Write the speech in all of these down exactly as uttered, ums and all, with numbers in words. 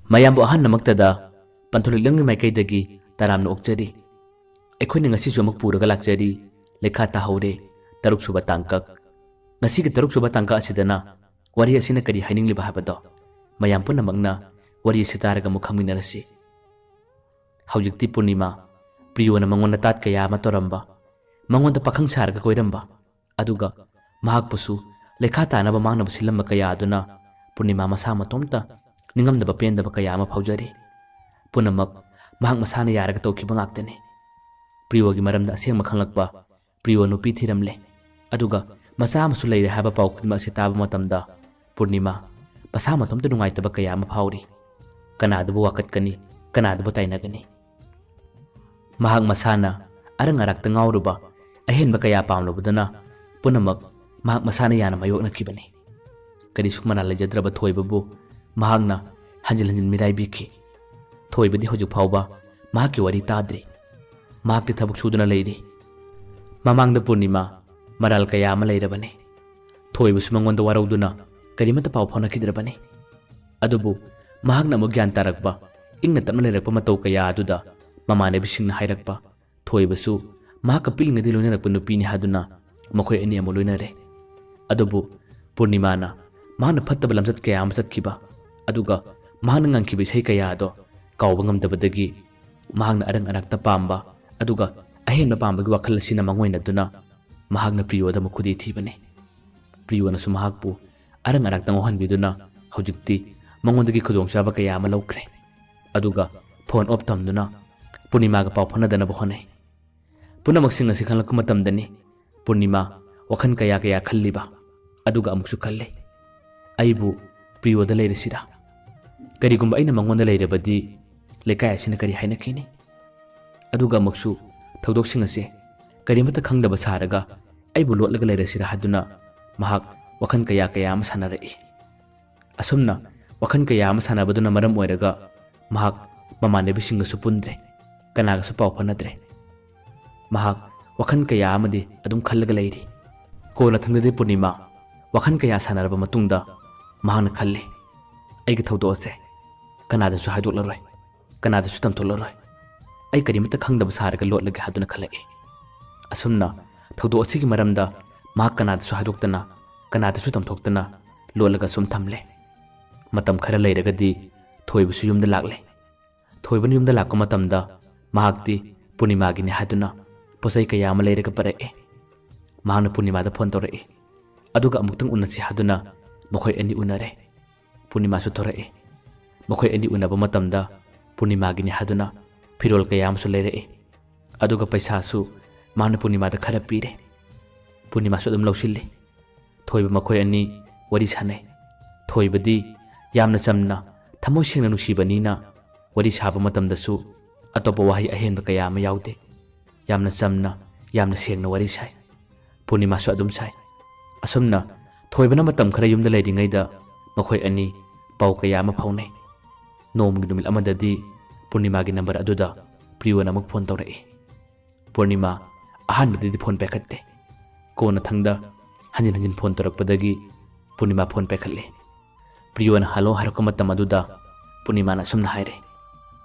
ꯃꯌꯥꯝꯕꯨ ꯑꯍꯥꯟꯕꯃꯛꯇꯗ ꯄꯟꯊꯨꯡꯂꯤꯛꯂꯝꯒꯤ ꯃꯥꯏꯀꯩꯗꯒꯤ ꯇꯔꯥꯝꯅ ꯑꯣꯛꯆꯔꯤ꯫ ꯑꯩꯈꯣꯏꯅ ꯉꯁꯤꯁꯨ ꯑꯃꯨꯛ ꯄꯨꯔꯒ ꯂꯥꯛꯆꯔꯤ, ꯂꯩꯈꯥ ꯇꯥꯍꯧꯔꯦ, ꯇꯔꯨꯛ ꯁꯨꯕ ꯇꯥꯡꯀꯛ꯫ ꯉꯁꯤꯒꯤ ꯇꯔꯨꯛ ꯁꯨꯕ ꯇꯥꯡꯀꯛ ꯑꯁꯤꯗꯅ ꯋꯥꯔꯤ ꯑꯁꯤꯅ ꯀꯔꯤ ꯍꯥꯏꯅꯤꯡꯂꯤꯕ ꯍꯥꯏꯕꯗꯣ ꯃꯌꯥꯝ ꯄꯨꯝꯅꯃꯛꯅ ꯋꯥꯔꯤ ꯑꯁꯤ ꯇꯥꯔꯒ ꯑꯃꯨꯛ ꯈꯪꯃꯤꯟꯅꯔꯁꯤ꯫ ꯍꯧꯖꯤꯛꯇꯤ ꯄꯨꯔꯅꯤꯃꯥ, ꯄ꯭ꯔꯤꯌꯣꯅ ꯃꯉꯣꯟꯗ ꯇꯥꯠ ꯀꯌꯥ ꯑꯃ ꯇꯧꯔꯝꯕ, ꯃꯉꯣꯟꯗ ꯄꯥꯈꯪ ꯁꯥꯔꯒ ꯀꯣꯏꯔꯝꯕ, ꯑꯗꯨꯒ ꯃꯍꯥꯛꯄꯨꯁꯨ ꯂꯩꯈꯥ ꯇꯥꯅꯕ ꯃꯥꯡꯅꯕ ꯁꯤꯜꯂꯝꯕ ꯀꯌꯥ ꯑꯗꯨꯅ ꯄꯨꯔꯅꯤꯃꯥ ꯃꯁꯥ ꯃꯇꯣꯝꯇ ꯅꯤꯡꯉꯝꯗꯕ ꯄꯦꯟꯗꯕ ꯀꯌꯥ ꯑꯃ ꯐꯥꯎꯖꯔꯤ꯫ ꯄꯨꯝꯅꯃꯛ ꯃꯍꯥꯛ ꯃꯁꯥꯅ ꯌꯥꯔꯒ ꯇꯧꯈꯤꯕ ꯉꯥꯛꯇꯅꯤ꯫ ꯄ꯭ꯔꯤꯌꯣꯒꯤ ꯃꯔꯝꯗ ꯑꯁꯦꯡꯕ ꯈꯪꯂꯛꯄ, ꯄ꯭ꯔꯤꯌꯣ ꯅꯨꯄꯤ ꯊꯤꯔꯝꯂꯦ, ꯑꯗꯨꯒ ꯃꯆꯥ ꯑꯃꯁꯨ ꯂꯩꯔꯦ ꯍꯥꯏꯕ ꯄꯥꯎ ꯈꯨꯗꯤꯡꯃꯛ ꯑꯁꯤ ꯇꯥꯕ ꯃꯇꯝꯗ ꯄꯨꯔꯅꯤꯃꯥ ꯃꯁꯥ ꯃꯇꯣꯝꯇ ꯅꯨꯡꯉꯥꯏꯇꯕ ꯀꯌꯥ ꯑꯃ ꯐꯥꯎꯔꯤ꯫ ꯀꯅꯥꯗꯕꯨ ꯋꯥꯀꯠꯀꯅꯤ, ꯀꯅꯥꯗꯕꯨ ꯇꯥꯏꯅꯒꯅꯤ? ꯃꯍꯥꯛ ꯃꯁꯥꯅ ꯑꯔꯪ ꯑꯔꯥꯛꯇ ꯉꯥꯎꯔꯨꯕ, ꯑꯍꯦꯟꯕ ꯀꯌꯥ ꯄꯥꯝꯂꯨꯕꯗꯨꯅ ꯄꯨꯝꯅꯃꯛ ꯃꯍꯥꯛ ꯃꯁꯥꯅ ꯌꯥꯅ ꯃꯥꯌꯣꯛꯅꯈꯤꯕꯅꯤ꯫ ꯀꯔꯤꯁꯨ ꯃꯔꯥꯜ ꯂꯩꯖꯗ꯭ꯔꯕ ꯊꯣꯏꯕꯕꯨ ꯃꯍꯥꯛꯅ ꯍꯟꯖꯤꯟ ꯍꯟꯖꯤꯟ ꯃꯤꯔꯥꯏꯕꯤꯈꯤ꯫ ꯊꯣꯏꯕꯗꯤ ꯍꯧꯖꯤꯛ ꯐꯥꯎꯕ ꯃꯍꯥꯛꯀꯤ ꯋꯥꯔꯤ ꯇꯥꯗ꯭ꯔꯤ꯫ ꯃꯍꯥꯛꯇꯤ ꯊꯕꯛ ꯁꯨꯗꯨꯅ ꯂꯩꯔꯤ꯫ ꯃꯃꯥꯡꯗ ꯄꯨꯔꯅꯤꯃꯥ ꯃꯔꯥꯜ ꯀꯌꯥ ꯑꯃ ꯂꯩꯔꯕꯅꯤ꯫ ꯊꯣꯏꯕꯁꯨ ꯃꯉꯣꯟꯗ ꯋꯥꯔꯧꯗꯨꯅ ꯀꯔꯤꯃꯠꯇ ꯄꯥꯎ ꯐꯥꯎꯅꯈꯤꯗ꯭ꯔꯕꯅꯤ꯫ ꯑꯗꯨꯕꯨ ꯃꯍꯥꯛꯅ ꯑꯃꯨꯛ ꯒ꯭ꯌꯥꯟ ꯇꯥꯔꯛꯄ, ꯏꯪꯅ ꯇꯞꯅ ꯂꯩꯔꯛꯄ ꯃꯇꯧ ꯀꯌꯥ ꯑꯗꯨꯗ ꯃꯃꯥꯟꯅꯕꯤꯁꯤꯡꯅ ꯍꯥꯏꯔꯛꯄ, ꯊꯣꯏꯕꯁꯨ ꯃꯍꯥꯛꯀ ꯄꯤꯛꯂꯤꯉꯩꯗꯒꯤ ꯂꯣꯏꯅꯔꯛꯄ ꯅꯨꯄꯤꯅꯤ ꯍꯥꯏꯗꯨꯅ ꯃꯈꯣꯏ ꯑꯅꯤ ꯑꯃꯨꯛ ꯂꯣꯏꯅꯔꯦ꯫ ꯑꯗꯨꯕꯨ ꯄꯨꯔꯅꯤꯃꯥꯅ ꯃꯍꯥꯛꯅ ꯐꯠꯇꯕ ꯂꯝꯆꯠ ꯀꯌꯥ ꯑꯃ ꯆꯠꯈꯤꯕ, ꯑꯗꯨꯒ ꯃꯍꯥꯛꯅ ꯉꯪꯈꯤꯕ ꯏꯁꯩ ꯀꯌꯥ ꯑꯗꯣ ꯀꯥꯎꯕ ꯉꯝꯗꯕꯗꯒꯤ ꯃꯍꯥꯛꯅ ꯑꯔꯪ ꯑꯔꯥꯛꯇ ꯄꯥꯝꯕ, ꯑꯗꯨꯒ ꯑꯍꯦꯟꯕ ꯄꯥꯝꯕꯒꯤ ꯋꯥꯈꯜ ꯑꯁꯤꯅ ꯃꯥꯡꯑꯣꯏꯅꯗꯨꯅ ꯃꯍꯥꯛꯅ ꯄ꯭ꯔꯤꯌꯣꯗ ꯑꯃꯨꯛ ꯈꯨꯗꯤ ꯊꯤꯕꯅꯤ꯫ ꯄ꯭ꯔꯤꯌꯣꯅꯁꯨ ꯃꯍꯥꯛꯄꯨ ꯑꯔꯪ ꯑꯔꯥꯛꯇ ꯉꯥꯎꯍꯟꯕꯤꯗꯨꯅ ꯍꯧꯖꯤꯛꯇꯤ ꯃꯉꯣꯟꯗꯒꯤ ꯈꯨꯗꯣꯡꯆꯥꯕ ꯀꯌꯥ ꯑꯃ ꯂꯧꯈ꯭ꯔꯦ꯫ ꯑꯗꯨꯒ ꯐꯣꯟ ꯑꯣꯐ ꯊꯝꯗꯨꯅ ꯄꯨꯔꯅꯤꯃꯥꯒ ꯄꯥꯎ ꯐꯥꯎꯅꯗꯅꯕ ꯍꯣꯠꯅꯩ꯫ ꯄꯨꯝꯅꯃꯛꯁꯤꯡ ꯑꯁꯤ ꯈꯪꯂꯛꯄ ꯃꯇꯝꯗꯅꯤ ꯄꯨꯔꯅꯤꯃꯥ ꯋꯥꯈꯜ ꯀꯌꯥ ꯀꯌꯥ ꯈꯜꯂꯤꯕ꯫ ꯑꯗꯨꯒ ꯑꯃꯨꯛꯁꯨ ꯈꯜꯂꯤ, "ꯑꯩꯕꯨ ꯄ꯭ꯔꯤꯌꯣꯗ ꯂꯩꯔꯁꯤꯔꯥ? ꯀꯔꯤꯒꯨꯝꯕ ꯑꯩꯅ ꯃꯉꯣꯟꯗ ꯂꯩꯔꯕꯗꯤ ꯂꯩꯀꯥꯏ ꯑꯁꯤꯅ ꯀꯔꯤ ꯍꯥꯏꯅꯈꯤꯅꯤ?" ꯑꯗꯨꯒ ꯑꯃꯨꯛꯁꯨ ꯊꯧꯗꯣꯛꯁꯤꯡ ꯑꯁꯦ ꯀꯔꯤꯃꯠꯇ ꯈꯪꯗꯕ ꯁꯥꯔꯒ ꯑꯩꯕꯨ ꯂꯣꯠꯂꯒ ꯂꯩꯔꯁꯤꯔꯥ ꯍꯥꯏꯗꯨꯅ ꯃꯍꯥꯛ ꯋꯥꯈꯜ ꯀꯌꯥ ꯀꯌꯥ ꯑꯃ ꯁꯥꯟꯅꯔꯛꯏ꯫ ꯑꯁꯨꯝꯅ ꯋꯥꯈꯜ ꯀꯌꯥ ꯑꯃ ꯁꯥꯟꯅꯕꯗꯨꯅ ꯃꯔꯝ ꯑꯣꯏꯔꯒ ꯃꯍꯥꯛ ꯃꯃꯥꯟꯅꯕꯤꯁꯤꯡꯒꯁꯨ ꯄꯨꯟꯗ꯭ꯔꯦ, ꯀꯅꯥꯒꯁꯨ ꯄꯥꯎ ꯐꯥꯎꯅꯗ꯭ꯔꯦ꯫ ꯃꯍꯥꯛ ꯋꯥꯈꯜ ꯀꯌꯥ ꯑꯃꯗꯤ ꯑꯗꯨꯝ ꯈꯜꯂꯒ ꯂꯩꯔꯤ꯫ ꯀꯣꯟꯅ ꯊꯪꯗꯗꯤ ꯄꯨꯔꯅꯤꯃꯥ ꯋꯥꯈꯜ ꯀꯌꯥ ꯁꯥꯟꯅꯔꯕ ꯃꯇꯨꯡꯗ ꯃꯍꯥꯛꯅ ꯈꯜꯂꯤ, "ꯑꯩꯒꯤ ꯊꯧꯗꯣꯛ ꯑꯁꯦ ꯀꯅꯥꯗꯁꯨ ꯍꯥꯏꯗꯣꯛꯂꯔꯣꯏ, ꯀꯅꯥꯗꯁꯨ ꯇꯝꯊꯣꯛꯂꯔꯣꯏ꯫ ꯑꯩ ꯀꯔꯤꯃꯠꯇ ꯈꯪꯗꯕ ꯁꯥꯔꯒ ꯂꯣꯠꯂꯒꯦ ꯍꯥꯏꯗꯨꯅ ꯈꯜꯂꯛꯏ꯫ ꯑꯁꯨꯝꯅ ꯊꯧꯗꯣꯛ ꯑꯁꯤꯒꯤ ꯃꯔꯝꯗ ꯃꯍꯥꯛ ꯀꯅꯥꯗꯁꯨ ꯍꯥꯏꯗꯣꯛꯇꯅ, ꯀꯅꯥꯗꯁꯨ ꯇꯝꯊꯣꯛꯇꯅ ꯂꯣꯠꯂꯒ ꯁꯨꯝ ꯊꯝꯂꯦ꯫ ꯃꯇꯝ ꯈꯔ ꯂꯩꯔꯒꯗꯤ ꯊꯣꯏꯕꯁꯨ ꯌꯨꯝꯗ ꯂꯥꯛꯂꯦ꯫ ꯊꯣꯏꯕꯅ ꯌꯨꯝꯗ ꯂꯥꯛꯄ ꯃꯇꯝꯗ ꯃꯍꯥꯛꯇꯤ ꯄꯨꯔꯅꯤꯃꯥꯒꯤꯅꯤ ꯍꯥꯏꯗꯨꯅ ꯄꯣꯠꯆꯩ ꯀꯌꯥ ꯑꯃ ꯂꯩꯔꯒ ꯄꯨꯔꯛꯑꯦ꯫ ꯃꯍꯥꯛꯅ ꯄꯨꯔꯅꯤꯃꯥꯗ ꯐꯣꯟ ꯇꯧꯔꯛꯏ꯫ ꯑꯗꯨꯒ ꯑꯃꯨꯛꯇꯪ ꯎꯅꯁꯤ ꯍꯥꯏꯗꯨꯅ ꯃꯈꯣꯏ ꯑꯅꯤ ꯎꯅꯔꯦ꯫ ꯄꯨꯔꯅꯤꯃꯥꯁꯨ ꯊꯣꯔꯛꯏ꯫ ꯃꯈꯣꯏ ꯑꯅꯤ ꯎꯅꯕ ꯃꯇꯝꯗ ꯄꯨꯔꯅꯤꯃꯥꯒꯤꯅꯤ ꯍꯥꯏꯗꯨꯅ ꯐꯤꯔꯣꯜ ꯀꯌꯥ ꯑꯃꯁꯨ ꯂꯩꯔꯛꯏ꯫ ꯑꯗꯨꯒ ꯄꯩꯁꯥꯁꯨ ꯃꯍꯥꯛꯅ ꯄꯨꯔꯅꯤꯃꯥꯗ ꯈꯔ ꯄꯤꯔꯦ꯫ ꯄꯨꯔꯅꯤꯃꯥꯁꯨ ꯑꯗꯨꯝ ꯂꯧꯁꯤꯜꯂꯤ꯫ ꯊꯣꯏꯕ ꯃꯈꯣꯏ ꯑꯅꯤ ꯋꯥꯔꯤ ꯁꯥꯟꯅꯩ꯫ ꯊꯣꯏꯕꯗꯤ ꯌꯥꯝꯅ ꯆꯝꯅ, ꯊꯃꯣꯏ ꯁꯦꯡꯅ ꯅꯨꯡꯁꯤꯕꯅꯤꯅ ꯋꯥꯔꯤ ꯁꯥꯕ ꯃꯇꯝꯗꯁꯨ ꯑꯇꯣꯞꯄ ꯋꯥꯍꯩ ꯑꯍꯦꯟꯕ ꯀꯌꯥ ꯑꯃ ꯌꯥꯎꯗꯦ꯫ ꯌꯥꯝꯅ ꯆꯝꯅ, ꯌꯥꯝꯅ ꯁꯦꯡꯅ ꯋꯥꯔꯤ ꯁꯥꯏ꯫ ꯄꯨꯔꯅꯤꯃꯥꯁꯨ ꯑꯗꯨꯝ ꯁꯥꯏ꯫ ꯑꯁꯨꯝꯅ ꯊꯣꯏꯕꯅ ꯃꯇꯝ ꯈꯔ ꯌꯨꯝꯗ ꯂꯩꯔꯤꯉꯩꯗ ꯃꯈꯣꯏ ꯑꯅꯤ ꯄꯥꯎ ꯀꯌꯥ ꯑꯃ ꯐꯥꯎꯅꯩ꯫ ꯅꯣꯡꯃꯒꯤ ꯅꯨꯃꯤꯠ ꯑꯃꯗꯗꯤ ꯄꯨꯔꯅꯤꯃꯥꯒꯤ ꯅꯝꯕꯔ ꯑꯗꯨꯗ ꯄ꯭ꯔꯤꯌꯣꯅ ꯑꯃꯨꯛ ꯐꯣꯟ ꯇꯧꯔꯛꯏ꯫ ꯄꯨꯔꯅꯤꯃꯥ ꯑꯍꯥꯟꯕꯗꯗꯤ ꯐꯣꯟ ꯄꯥꯏꯈꯠꯇꯦ꯫ ꯀꯣꯟꯅꯊꯪꯗ ꯍꯟꯖꯤꯟ ꯍꯟꯖꯤꯟ ꯐꯣꯟ ꯇꯧꯔꯛꯄꯗꯒꯤ ꯄꯨꯔꯅꯤꯃꯥ ꯐꯣꯟ ꯄꯥꯏꯈꯠꯂꯦ꯫ ꯄ꯭ꯔꯤꯌꯣꯅ ꯍꯜꯂꯣ ꯍꯥꯏꯔꯛꯄ ꯃꯇꯝ ꯑꯗꯨꯗ ꯄꯨꯔꯅꯤꯃꯥꯅ ꯑꯁꯨꯝꯅ ꯍꯥꯏꯔꯦ,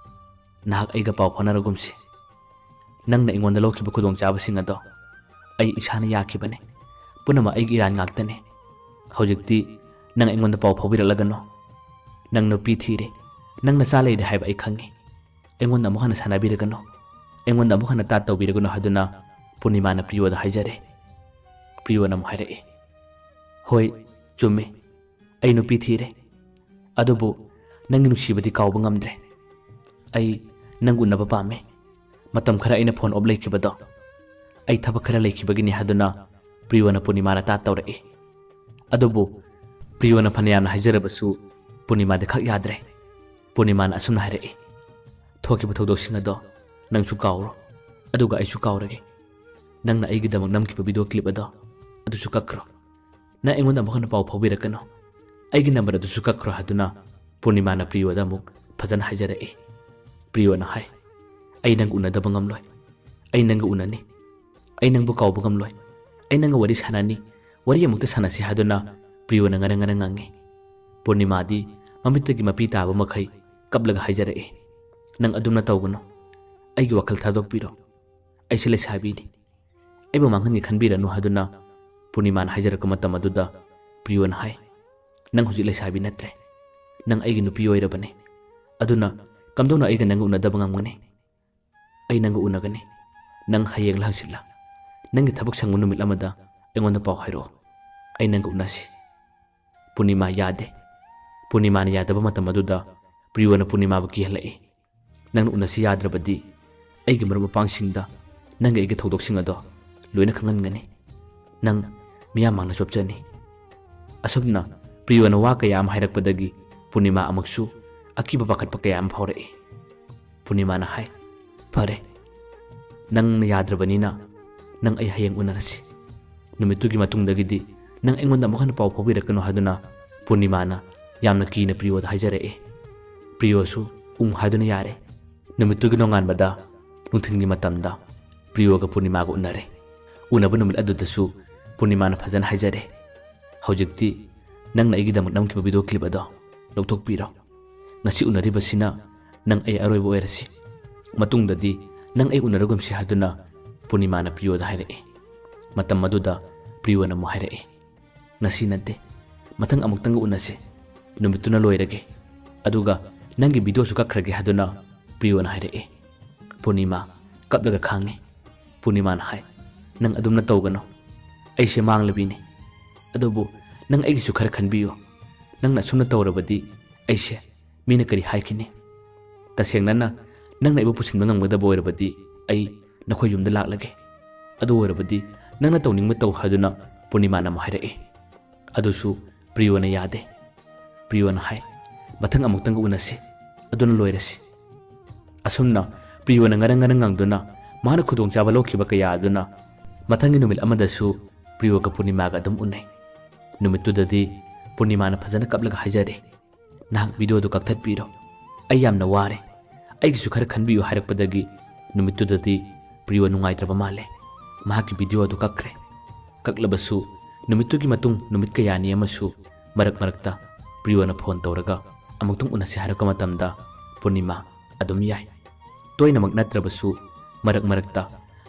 "ꯅꯍꯥꯛ ꯑꯩꯒ ꯄꯥꯎ ꯐꯥꯎꯅꯔꯒꯨꯝꯁꯤ꯫ ꯅꯪꯅ ꯑꯩꯉꯣꯟꯗ ꯂꯧꯈꯤꯕ ꯈꯨꯗꯣꯡꯆꯥꯕꯁꯤꯡ ꯑꯗꯣ ꯑꯩ ꯏꯁꯥꯅ ꯌꯥꯈꯤꯕꯅꯤ꯫ ꯄꯨꯝꯅꯃꯛ ꯑꯩꯒꯤ ꯏꯔꯥꯟ ꯉꯥꯛꯇꯅꯤ꯫ ꯍꯧꯖꯤꯛꯇꯤ ꯅꯪ ꯑꯩꯉꯣꯟꯗ ꯄꯥꯎ ꯐꯥꯎꯕꯤꯔꯛꯂꯒꯅꯨ꯫ ꯅꯪ ꯅꯨꯄꯤ ꯊꯤꯔꯦ꯫ ꯅꯪ ꯅꯆꯥ ꯂꯩꯔꯦ ꯍꯥꯏꯕ ꯑꯩ ꯈꯪꯉꯤ꯫ ꯑꯩꯉꯣꯟꯗ ꯑꯃꯨꯛ ꯍꯟꯅ ꯁꯥꯟꯅꯕꯤꯔꯒꯅꯨ꯫ ꯑꯩꯉꯣꯟꯗ ꯑꯃꯨꯛ ꯍꯟꯅ ꯇꯥꯠ ꯇꯧꯕꯤꯔꯒꯅꯨ" ꯍꯥꯏꯗꯨꯅ ꯄꯨꯔꯅꯤꯃꯥꯅ ꯄ꯭ꯔꯤꯌꯣꯗ ꯍꯥꯏꯖꯔꯦ꯫ ꯄ꯭ꯔꯤꯌꯣꯅ ꯑꯃꯨꯛ ꯍꯥꯏꯔꯛꯏ, "ꯍꯣꯏ, ꯆꯨꯝꯃꯤ꯫ ꯑꯩ ꯅꯨꯄꯤ ꯊꯤꯔꯦ꯫ ꯑꯗꯨꯕꯨ ꯅꯪꯒꯤ ꯅꯨꯡꯁꯤꯕꯗꯤ ꯀꯥꯎꯕ ꯉꯝꯗ꯭ꯔꯦ꯫ ꯑꯩ ꯅꯪ ꯎꯅꯕ ꯄꯥꯝꯃꯦ꯫ ꯃꯇꯝ ꯈꯔ ꯑꯩꯅ ꯐꯣꯟ ꯑꯣꯞ ꯂꯩꯈꯤꯕꯗꯣ ꯑꯩ ꯊꯕꯛ ꯈꯔ ꯂꯩꯈꯤꯕꯒꯤꯅꯤ" ꯍꯥꯏꯗꯨꯅ ꯄ꯭ꯔꯤꯌꯣꯅ ꯄꯨꯔꯅꯤꯃꯥꯗ ꯇꯥꯠ ꯇꯧꯔꯛꯏ꯫ ꯑꯗꯨꯕꯨ ꯄ꯭ꯔꯤꯌꯣꯅ ꯐꯅ ꯌꯥꯝꯅ ꯍꯥꯏꯖꯔꯕꯁꯨ ꯄꯨꯔꯅꯤꯃꯥꯗꯤ ꯈꯛ ꯌꯥꯗ꯭ꯔꯦ꯫ ꯄꯨꯔꯅꯤꯃꯥꯅ ꯑꯁꯨꯝꯅ ꯍꯥꯏꯔꯛꯏ, "ꯊꯣꯛꯈꯤꯕ ꯊꯧꯗꯣꯛꯁꯤꯡ ꯑꯗꯣ ꯅꯪꯁꯨ ꯀꯥꯎꯔꯣ, ꯑꯗꯨꯒ ꯑꯩꯁꯨ ꯀꯥꯎꯔꯒꯦ꯫ ꯅꯪꯅ ꯑꯩꯒꯤꯗꯃꯛ ꯅꯝꯈꯤꯕ ꯚꯤꯗꯤꯑꯣ ꯀ꯭ꯂꯤꯞ ꯑꯗꯣ ꯑꯗꯨꯁꯨ ꯀꯛꯈ꯭ꯔꯣ꯫ ꯅꯪ ꯑꯩꯉꯣꯟꯗ ꯑꯃꯨꯛ ꯍꯟꯅ ꯄꯥꯎ ꯐꯥꯎꯕꯤꯔꯛꯀꯅꯨ꯫ ꯑꯩꯒꯤ ꯅꯝꯕꯔ ꯑꯗꯨꯁꯨ ꯀꯛꯈ꯭ꯔꯣ" ꯍꯥꯏꯗꯨꯅ ꯄꯨꯔꯅꯤꯃꯥꯅ ꯄ꯭ꯔꯤꯌꯣꯗ ꯑꯃꯨꯛ ꯐꯖꯅ ꯍꯥꯏꯖꯔꯛꯏ꯫ ꯄ꯭ꯔꯤꯌꯣꯅ ꯍꯥꯏ, "ꯑꯩ ꯅꯪ ꯎꯅꯗꯕ ꯉꯝꯂꯣꯏ꯫ ꯑꯩ ꯅꯪꯒ ꯎꯅꯅꯤ꯫ ꯑꯩ ꯅꯪꯕꯨ ꯀꯥꯎꯕ ꯉꯝꯂꯣꯏ꯫ ꯑꯩ ꯅꯪꯒ ꯋꯥꯔꯤ ꯁꯥꯟꯅꯅꯤ꯫ ꯋꯥꯔꯤ ꯑꯃꯨꯛꯇ ꯁꯥꯟꯅꯁꯤ" ꯍꯥꯏꯗꯨꯅ ꯄ꯭ꯔꯤꯌꯣꯅ ꯉꯔꯪ ꯉꯔꯪ ꯉꯥꯡꯉꯤ꯫ ꯄꯨꯔꯅꯤꯃꯥꯗꯤ ꯃꯃꯤꯠꯇꯒꯤ ꯃꯄꯤ ꯇꯥꯕ ꯃꯈꯩ ꯀꯞꯂꯒ ꯍꯥꯏꯖꯔꯛꯏ, "ꯅꯪ ꯑꯗꯨꯝꯅ ꯇꯧꯒꯅꯨ, ꯑꯩꯒꯤ ꯋꯥꯈꯜ ꯊꯥꯗꯣꯛꯄꯤꯔꯣ, ꯑꯩꯁꯦ ꯂꯩꯁꯥꯕꯤꯅꯤ, ꯑꯩꯕꯨ ꯃꯥꯡꯍꯟꯒꯦ ꯈꯟꯕꯤꯔꯅꯨ" ꯍꯥꯏꯗꯨꯅ ꯄꯨꯔꯅꯤꯃꯥꯅ ꯍꯥꯏꯖꯔꯛꯄ ꯃꯇꯝ ꯑꯗꯨꯗ ꯄ꯭ꯔꯤꯌꯣꯅ ꯍꯥꯏ, "ꯅꯪ ꯍꯧꯖꯤꯛ ꯂꯩꯁꯥꯕꯤ ꯅꯠꯇ꯭ꯔꯦ, ꯅꯪ ꯑꯩꯒꯤ ꯅꯨꯄꯤ ꯑꯣꯏꯔꯕꯅꯤ, ꯑꯗꯨꯅ ꯀꯝꯗꯧꯅ ꯑꯩꯒ ꯅꯪꯒ ꯎꯅꯗꯕ ꯉꯝꯒꯅꯤ? ꯑꯩ ꯅꯪꯒ ꯎꯅꯒꯅꯤ, ꯅꯪ ꯍꯌꯦꯡꯂ ꯍꯪꯆꯤꯠꯂ, ꯅꯪꯒꯤ ꯊꯕꯛ ꯁꯪꯕ ꯅꯨꯃꯤꯠ ꯑꯃꯗ ꯑꯩꯉꯣꯟꯗ ꯄꯥꯎ ꯍꯥꯏꯔꯛꯑꯣ, ꯑꯩ ꯅꯪꯒ ꯎꯅꯁꯤ"꯫ ꯄꯨꯔꯅꯤꯃꯥ ꯌꯥꯗꯦ꯫ ꯄꯨꯔꯅꯤꯃꯥꯅ ꯌꯥꯗꯕ ꯃꯇꯝ ꯑꯗꯨꯗ ꯄ꯭ꯔꯤꯌꯣꯅ ꯄꯨꯔꯅꯤꯃꯥꯕꯨ ꯀꯤꯍꯜꯂꯛꯏ, "ꯅꯪꯅ ꯎꯅꯁꯤ ꯌꯥꯗ꯭ꯔꯕꯗꯤ ꯑꯩꯒꯤ ꯃꯔꯨꯞ ꯃꯄꯥꯡꯁꯤꯡꯗ ꯅꯪꯒꯤ ꯑꯩꯒꯤ ꯊꯧꯗꯣꯛꯁꯤꯡ ꯑꯗꯣ ꯂꯣꯏꯅ ꯈꯪꯍꯟꯒꯅꯤ, ꯅꯪ ꯃꯤꯌꯥꯝ ꯃꯥꯡꯗ ꯆꯣꯞꯆꯅꯤ"꯫ ꯑꯁꯨꯝꯅ ꯄ꯭ꯔꯤꯌꯣꯅ ꯋꯥ ꯀꯌꯥ ꯑꯃ ꯍꯥꯏꯔꯛꯄꯗꯒꯤ ꯄꯨꯔꯅꯤꯃꯥ ꯑꯃꯨꯛꯁꯨ ꯑꯀꯤꯕ ꯄꯥꯈꯠꯄ ꯀꯌꯥ ꯑꯃ ꯐꯥꯎꯔꯛꯏ꯫ ꯄꯨꯔꯅꯤꯃꯥꯅ ꯍꯥꯏ, "ꯐꯔꯦ, ꯅꯪꯅ ꯌꯥꯗ꯭ꯔꯕꯅꯤꯅ ꯅꯪ ꯑꯩ ꯍꯌꯦꯡ ꯎꯅꯔꯁꯤ꯫ ꯅꯨꯃꯤꯠꯇꯨꯒꯤ ꯃꯇꯨꯡꯗꯒꯤꯗꯤ ꯅꯪ ꯑꯩꯉꯣꯟꯗ ꯑꯃꯨꯛ ꯍꯟꯅ ꯄꯥꯎ ꯐꯥꯎꯕꯤꯔꯛꯀꯅꯨ" ꯍꯥꯏꯗꯨꯅ ꯄꯨꯔꯅꯤꯃꯥꯅ ꯌꯥꯝꯅ ꯀꯤꯅ ꯄ꯭ꯔꯤꯌꯣꯗ ꯍꯥꯏꯖꯔꯛꯏ꯫ ꯄ꯭ꯔꯤꯌꯣꯁꯨ ꯎꯪ ꯍꯥꯏꯗꯨꯅ ꯌꯥꯔꯦ꯫ ꯅꯨꯃꯤꯠꯇꯨꯒꯤ ꯅꯣꯡꯉꯥꯟꯕꯗ ꯅꯨꯡꯊꯤꯜꯒꯤ ꯃꯇꯝꯗ ꯄ꯭ꯔꯤꯌꯣꯒ ꯄꯨꯔꯅꯤꯃꯥꯒ ꯎꯅꯔꯦ꯫ ꯎꯅꯕ ꯅꯨꯃꯤꯠ ꯑꯗꯨꯗꯁꯨ ꯄꯨꯔꯅꯤꯃꯥꯅ ꯐꯖꯅ ꯍꯥꯏꯖꯔꯦ, "ꯍꯧꯖꯤꯛꯇꯤ ꯅꯪꯅ ꯑꯩꯒꯤꯗꯃꯛ ꯅꯝꯈꯤꯕ ꯚꯤꯗꯤꯑꯣ ꯀ꯭ꯂꯤꯞ ꯑꯗꯣ ꯂꯧꯊꯣꯛꯄꯤꯔꯣ꯫ ꯉꯁꯤ ꯎꯅꯔꯤꯕꯁꯤꯅ ꯅꯪ ꯑꯩ ꯑꯔꯣꯏꯕ ꯑꯣꯏꯔꯁꯤ꯫ ꯃꯇꯨꯡꯗꯗꯤ ꯅꯪ ꯑꯩ ꯎꯅꯔꯒꯨꯝꯁꯤ" ꯍꯥꯏꯗꯨꯅ ꯄꯨꯔꯅꯤꯃꯥꯅ ꯄ꯭ꯔꯤꯌꯣꯗ ꯍꯥꯏꯔꯛꯏ꯫ ꯃꯇꯝ ꯑꯗꯨꯗ ꯄ꯭ꯔꯤꯌꯣꯅ ꯑꯃꯨꯛ ꯍꯥꯏꯔꯛꯏ, "ꯉꯁꯤ ꯅꯠꯇꯦ, ꯃꯊꯪ ꯑꯃꯨꯛꯇꯪꯒ ꯎꯅꯁꯤ, ꯅꯨꯃꯤꯠꯇꯨꯅ ꯂꯣꯏꯔꯒꯦ, ꯑꯗꯨꯒ ꯅꯪꯒꯤ ꯚꯤꯗꯤꯑꯣꯁꯨ ꯀꯛꯈ꯭ꯔꯒꯦ" ꯍꯥꯏꯗꯨꯅ ꯄ꯭ꯔꯤꯌꯣꯅ ꯍꯥꯏꯔꯛꯏ꯫ ꯄꯨꯔꯅꯤꯃꯥ ꯀꯞꯂꯒ ꯈꯥꯡꯉꯤ꯫ ꯄꯨꯔꯅꯤꯃꯥꯅ ꯍꯥꯏ, "ꯅꯪ ꯑꯗꯨꯝꯅ ꯇꯧꯒꯅꯨ, ꯑꯩꯁꯦ ꯃꯥꯡꯂꯕꯤꯅꯤ, ꯑꯗꯨꯕꯨ ꯅꯪ ꯑꯩꯒꯤꯁꯨ ꯈꯔ ꯈꯟꯕꯤꯌꯨ꯫ ꯅꯪꯅ ꯑꯁꯨꯝꯅ ꯇꯧꯔꯕꯗꯤ ꯑꯩꯁꯦ ꯃꯤꯅ ꯀꯔꯤ ꯍꯥꯏꯈꯤꯅꯤ? ꯇꯁꯦꯡꯅꯅ ꯅꯪꯅ ꯑꯩꯕꯨ ꯄꯨꯁꯤꯟꯕ ꯉꯝꯒꯗꯕ ꯑꯣꯏꯔꯕꯗꯤ ꯑꯩ ꯅꯈꯣꯏ ꯌꯨꯝꯗ ꯂꯥꯛꯂꯒꯦ꯫ ꯑꯗꯨ ꯑꯣꯏꯔꯕꯗꯤ ꯅꯪꯅ ꯇꯧꯅꯤꯡꯕ ꯇꯧ" ꯍꯥꯏꯗꯨꯅ ꯄꯨꯔꯅꯤꯃꯥꯅ ꯑꯃꯨꯛ ꯍꯥꯏꯔꯛꯏ꯫ ꯑꯗꯨꯁꯨ ꯄ꯭ꯔꯤꯌꯣꯅ ꯌꯥꯗꯦ꯫ ꯄ꯭ꯔꯤꯌꯣꯅ ꯍꯥꯏ, "ꯃꯊꯪ ꯑꯃꯨꯛꯇꯪꯒ ꯎꯅꯁꯤ, ꯑꯗꯨꯅ ꯂꯣꯏꯔꯁꯤ"꯫ ꯑꯁꯨꯝꯅ ꯄ꯭ꯔꯤꯌꯣꯅ ꯉꯔꯪ ꯉꯔꯪ ꯉꯪꯗꯨꯅ ꯃꯥꯅ ꯈꯨꯗꯣꯡꯆꯥꯕ ꯂꯧꯈꯤꯕ ꯀꯌꯥ ꯑꯗꯨꯅ ꯃꯊꯪꯒꯤ ꯅꯨꯃꯤꯠ ꯑꯃꯗꯁꯨ ꯄ꯭ꯔꯤꯌꯣꯒ ꯄꯨꯔꯅꯤꯃꯥꯒ ꯑꯗꯨꯝ ꯎꯅꯩ꯫ ꯅꯨꯃꯤꯠꯇꯨꯗꯗꯤ ꯄꯨꯔꯅꯤꯃꯥꯅ ꯐꯖꯅ ꯀꯞꯂꯒ ꯍꯥꯏꯖꯔꯦ, "ꯅꯍꯥꯛ ꯚꯤꯗꯤꯑꯣꯗꯨ ꯀꯛꯊꯠꯄꯤꯔꯣ, ꯑꯩ ꯌꯥꯝꯅ ꯋꯥꯔꯦ, ꯑꯩꯒꯤꯁꯨ ꯈꯔ ꯈꯟꯕꯤꯌꯨ" ꯍꯥꯏꯔꯛꯄꯗꯒꯤ ꯅꯨꯃꯤꯠꯇꯨꯗꯗꯤ ꯄ꯭ꯔꯤꯌꯣ ꯅꯨꯡꯉꯥꯏꯇ꯭ꯔꯕ ꯃꯥꯜꯂꯦ꯫ ꯃꯍꯥꯛꯀꯤ ꯚꯤꯗꯤꯑꯣ ꯑꯗꯨ ꯀꯛꯈ꯭ꯔꯦ꯫ ꯀꯛꯂꯕꯁꯨ ꯅꯨꯃꯤꯠꯇꯨꯒꯤ ꯃꯇꯨꯡ ꯅꯨꯃꯤꯠ ꯀꯌꯥꯅꯤ ꯑꯃꯁꯨ ꯃꯔꯛ ꯃꯔꯛꯇ ꯄ꯭ꯔꯤꯌꯣꯅ ꯐꯣꯟ ꯇꯧꯔꯒ ꯑꯃꯨꯛꯇꯪ ꯎꯅꯁꯤ ꯍꯥꯏꯔꯛꯄ ꯃꯇꯝꯗ ꯄꯨꯔꯅꯤꯃꯥ ꯑꯗꯨꯝ ꯌꯥꯏ꯫ ꯇꯣꯏꯅꯃꯛ ꯅꯠꯇ꯭ꯔꯕꯁꯨ ꯃꯔꯛ ꯃꯔꯛꯇ